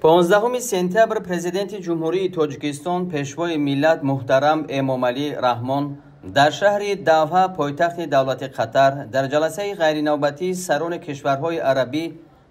15 сентябр Президенти Ҷумҳурии Тоҷикистон, Пешвои миллат муҳтарам Эмомалӣ Раҳмон дар шаҳри Доҳа, пойтахти давлати Қатар, дар ҷаласаи ғайринавбатии сарони кишварҳои арабӣ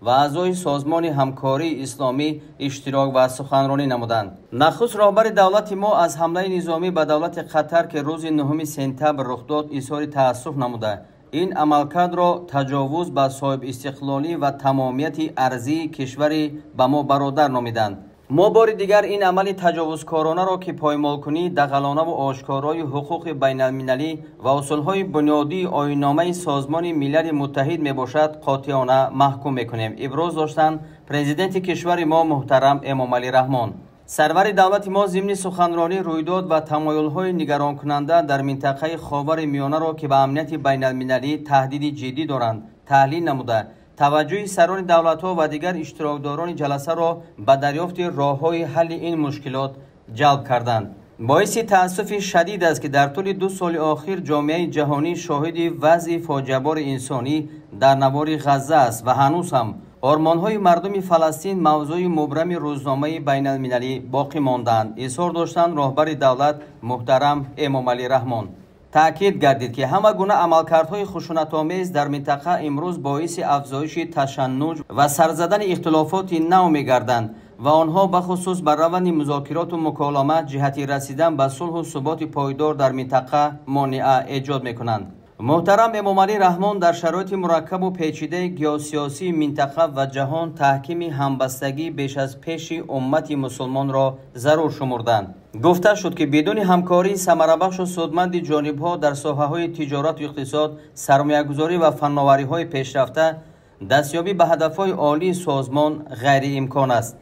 ва аъзои Созмони ҳамкории исломӣ иштирок ва суханронӣ намуданд. Нахуст роҳбари давлати мо аз ҳамлаи низомӣ ба давлати Қатар, ки рӯзи 9 сентябр рух дод, изҳори таассуф намуда, ин амалкардро таҷовуз ба соҳибистиқлолӣ ва тамомияти арзии кишвари ба мо бародар номиданд. Мо бори дигар ин амали таҷовузкоронаро, ки поймолкунии дағалонаву ошкорои ҳуқуқи байналмилалӣ ва усулҳои бунёдии оинномаи Созмони Милали Муттаҳид мебошад, қотеона маҳкум мекунем, иброз доштанд президенти кишвари мо муҳтарам Эмомалӣ Раҳмон. Сарвари давлати мо зимни суханронӣ рӯйдод ва тамоюлҳои нигаронкунанда дар минтақаи Ховари Миёнаро, ки ба амнияти байналмилалӣ таҳдиди ҷиддӣ доранд, таҳлил намуда, таваҷҷӯҳи сарони давлатҳо ва дигар иштирокдорони ҷаласаро ба дарёфти роҳҳои ҳалли ин мушкилот ҷалб карданд. Боиси таассуфи шадид аст, ки дар тӯли 2 соли охир ҷомеаи ҷаҳонӣ шоҳиди вазъи фоҷиабори инсонӣ дар навори Ғазза аст ва ҳанӯз ҳам ормонҳои мардуми Фаластин мавзӯи мубрами рӯзномаи байналмилалӣ боқӣ мондаанд, изҳор доштанд роҳбари давлат муҳтарам Эмомалӣ Раҳмон. Таъкид гардид, ки ҳама гуна амалкардҳои хушунатомез дар минтақа имрӯз боиси афзоиши ташаннуҷ ва сарзадани ихтилофоти нав мегарданд ва онҳо бахусус бар раванди музокироту муколама ҷиҳати расидан ба сулҳу суботи пойдор дар минтақа монеа эҷод мекунанд. Муҳтарам Эмомалӣ Раҳмон дар шароити мураккабу печидаи геосиёсии минтақа ва ҷаҳон таҳкими ҳамбастагӣ беш аз пеши уммати мусулмонро зарур шумурданд. Гуфта шуд, ки бидуни ҳамкории самарабахшу судманди ҷонибҳо дар соҳаҳои тиҷорату иқтисод, сармоягузорӣ ва фанновариҳои пешрафта, дастёбӣ ба ҳадафҳои олии созмон ғайриимкон аст.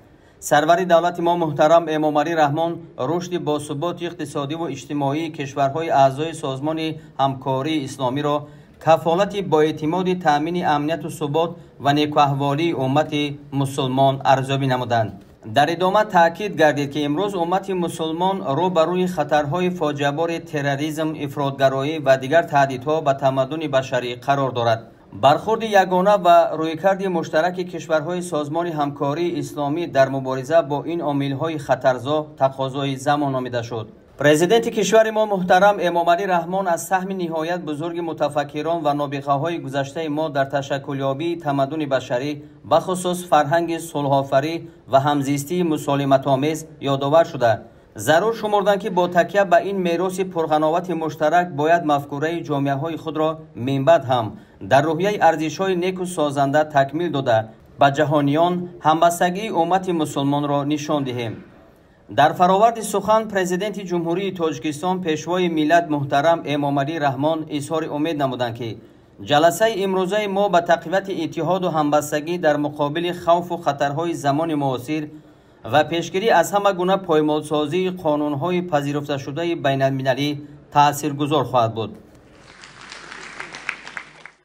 Сарвари давлати мо муҳтарам Эмомалӣ Раҳмон рушди босуботи иқтисодиву иҷтимоии кишварҳои аъзои Созмони ҳамкории исломиро кафолати боэътимоди таъмини амнияту субот ва некуаҳволии уммати мусулмон арзёбӣ намуданд. Дар идома таъкид гардид, ки имрӯз уммати мусулмон рӯ ба рӯи хатарҳои фоҷиабори терроризм, ифротгароӣ ва дигар таҳдидҳо ба тамаддуни башарӣ қарор дорад. Бархурди ягона ва рӯйкарди муштараки кишварҳои Созмони ҳамкории исломӣ дар мубориза бо ин омилҳои хатарзо тақозои замон номида шуд. Президенти кишвари мо муҳтарам Эмомалӣ Раҳмон аз саҳми ниҳоят бузурги мутафаккирон ва нобиғаҳои гузаштаи мо дар ташаккулёбии тамаддуни башарӣ, бахусус фарҳанги сулҳофарӣ ва ҳамзистии мусолиматомез ёдовар шуда, зарур шумурданд, ки бо такя ба ин мероси пурғановати муштарак бояд мафкураи ҷомеаҳои худро минбаъд ҳам дар рӯҳияи арзишҳои неку созанда такмил дода, ба ҷаҳониён ҳамбастагии уммати мусулмонро нишон диҳем. Дар фароварди сухан Президенти Ҷумҳурии Тоҷикистон, Пешвои миллат муҳтарам Эмомалӣ Раҳмон изҳори умед намуданд, ки ҷаласаи имрӯзаи мо ба тақвияти иттиҳоду ҳамбастагӣ дар муқобили хавфу хатарҳои замони муосир ва пешгирӣ аз ҳама гуна поймолсозии қонунҳои пазируфташудаи байналмилалӣ таъсиргузор хоҳад буд.